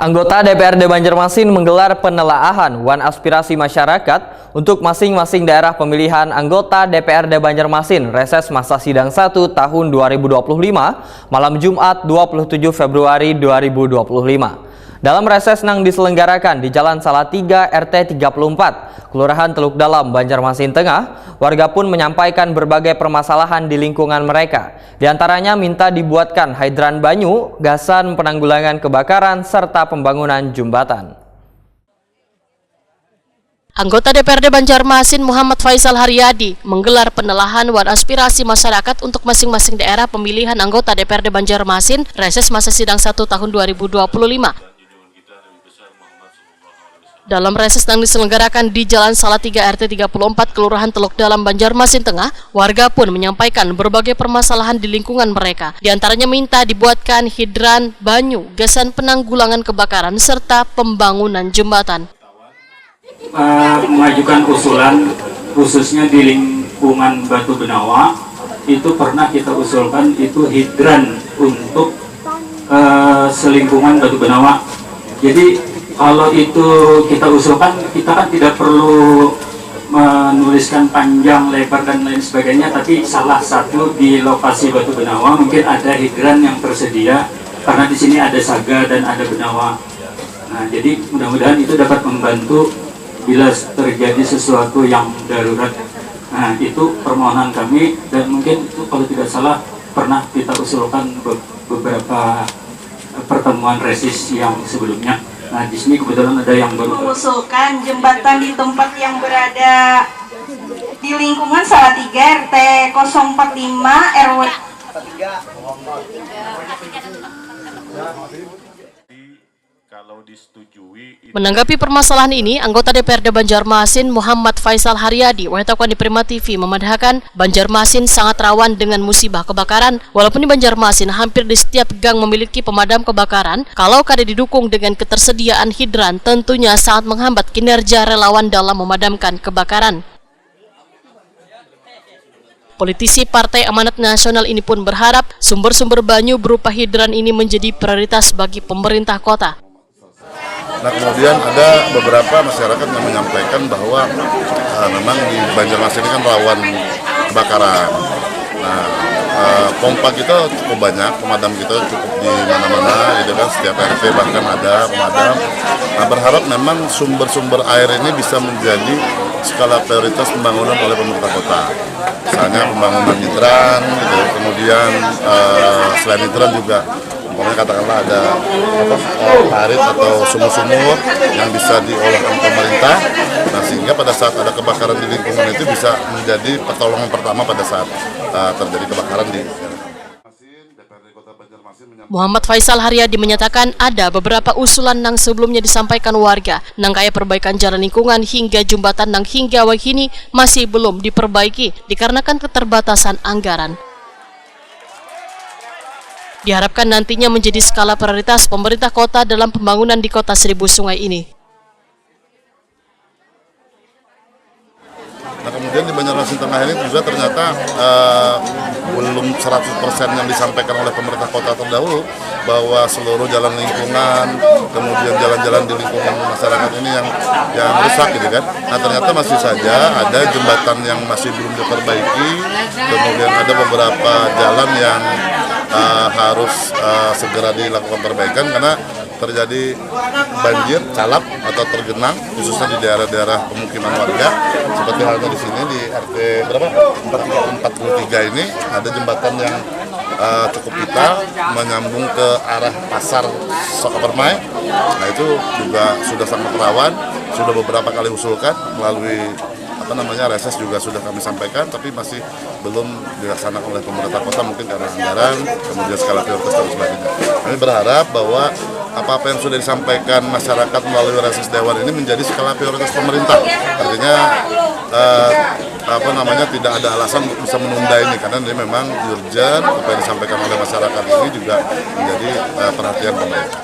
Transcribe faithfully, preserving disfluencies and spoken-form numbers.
Anggota D P R D Banjarmasin menggelar penelaahan wan aspirasi masyarakat untuk masing-masing daerah pemilihan anggota D P R D Banjarmasin reses masa sidang satu tahun dua ribu dua puluh lima, malam Jumat dua puluh tujuh Februari dua ribu dua puluh lima. Dalam reses nang diselenggarakan di Jalan Salatiga R T tiga puluh empat, Kelurahan Teluk Dalam, Banjarmasin Tengah, warga pun menyampaikan berbagai permasalahan di lingkungan mereka. Di antaranya minta dibuatkan hidran banyu, gasan penanggulangan kebakaran, serta pembangunan jembatan. Anggota D P R D Banjarmasin Muhammad Faisal Haryadi menggelar penelahan wan aspirasi masyarakat untuk masing-masing daerah pemilihan anggota D P R D Banjarmasin reses masa sidang satu tahun dua ribu dua puluh lima. Dalam reses nang diselenggarakan di Jalan Salatiga R T tiga puluh empat Kelurahan Teluk Dalam Banjarmasin Tengah, warga pun menyampaikan berbagai permasalahan di lingkungan mereka. Di antaranya minta dibuatkan hidran banyu gasan penanggulangan kebakaran serta pembangunan jembatan. Eh, mengajukan usulan khususnya di lingkungan Batu Benawa itu pernah kita usulkan itu hidran untuk eh, selingkungan Batu Benawa. Jadi kalau itu kita usulkan, kita kan tidak perlu menuliskan panjang lebar dan lain sebagainya, tapi salah satu di lokasi Batu Benawa mungkin ada hidran yang tersedia karena di sini ada saga dan ada benawa. Nah, jadi mudah-mudahan itu dapat membantu bila terjadi sesuatu yang darurat. Nah, itu permohonan kami dan mungkin itu kalau tidak salah pernah kita usulkan be- beberapa pertemuan resis yang sebelumnya. Nah, di sini kebetulan ada yang baru. Mengusulkan jembatan di tempat yang berada di lingkungan Salatiga R T kosong empat lima R W. Kalau disetujui, Menanggapi permasalahan ini, anggota D P R D Banjarmasin Muhammad Faisal Haryadi, wayah tahukan di Prima T V, memadahakan Banjarmasin sangat rawan dengan musibah kebakaran. Walaupun di Banjarmasin hampir di setiap gang memiliki pemadam kebakaran, kalau kada didukung dengan ketersediaan hidran, tentunya sangat menghambat kinerja relawan dalam memadamkan kebakaran. Politisi Partai Amanat Nasional ini pun berharap sumber-sumber banyu berupa hidran ini menjadi prioritas bagi pemerintah kota. Nah, kemudian ada beberapa masyarakat yang menyampaikan bahwa uh, memang di Banjarmasin ini kan rawan kebakaran. Nah, uh, pompa kita cukup banyak, pemadam kita cukup di mana-mana, gitu kan, setiap R T bahkan ada pemadam. Nah, berharap memang sumber-sumber air ini bisa menjadi skala prioritas pembangunan oleh pemerintah kota. Misalnya pembangunan hidran, gitu. Kemudian uh, selain hidran juga, umpamanya katakanlah ada apa, uh, parit atau sumur-sumur yang bisa diolah oleh pemerintah, nah, sehingga pada saat ada kebakaran di lingkungan itu bisa menjadi pertolongan pertama pada saat uh, terjadi kebakaran di Muhammad Faisal Haryadi menyatakan ada beberapa usulan nang sebelumnya disampaikan warga, nang kaya perbaikan jalan lingkungan hingga jumbatan nang hingga wahini masih belum diperbaiki dikarenakan keterbatasan anggaran. Diharapkan nantinya menjadi skala prioritas pemerintah kota dalam pembangunan di Kota Seribu Sungai ini. Nah, kemudian di Banjarmasin Tengah ini juga ternyata uh, belum seratus persen yang disampaikan oleh pemerintah kota terdahulu, bahwa seluruh jalan lingkungan, kemudian jalan-jalan di lingkungan masyarakat ini yang yang rusak, gitu kan. Nah, ternyata masih saja ada jembatan yang masih belum diperbaiki, kemudian ada beberapa jalan yang uh, harus uh, segera dilakukan perbaikan karena terjadi banjir calap atau tergenang, khususnya di daerah-daerah pemukiman warga, seperti halnya di sini di R T berapa? Empat puluh tiga ini ada jembatan yang uh, cukup vital menyambung ke arah pasar Soka Permai. Nah, itu juga sudah sangat rawan, sudah beberapa kali usulkan melalui apa namanya reses juga sudah kami sampaikan, tapi masih belum dilaksanakan oleh pemerintah kota mungkin karena anggaran, kemudian skala prioritas dan sebagainya. Kami berharap bahwa apa-apa yang sudah disampaikan masyarakat melalui reses dewan ini menjadi skala prioritas pemerintah. Artinya eh, apa namanya tidak ada alasan untuk bisa menunda ini karena ini memang urgent, apa yang disampaikan oleh masyarakat ini juga menjadi eh, perhatian pemerintah.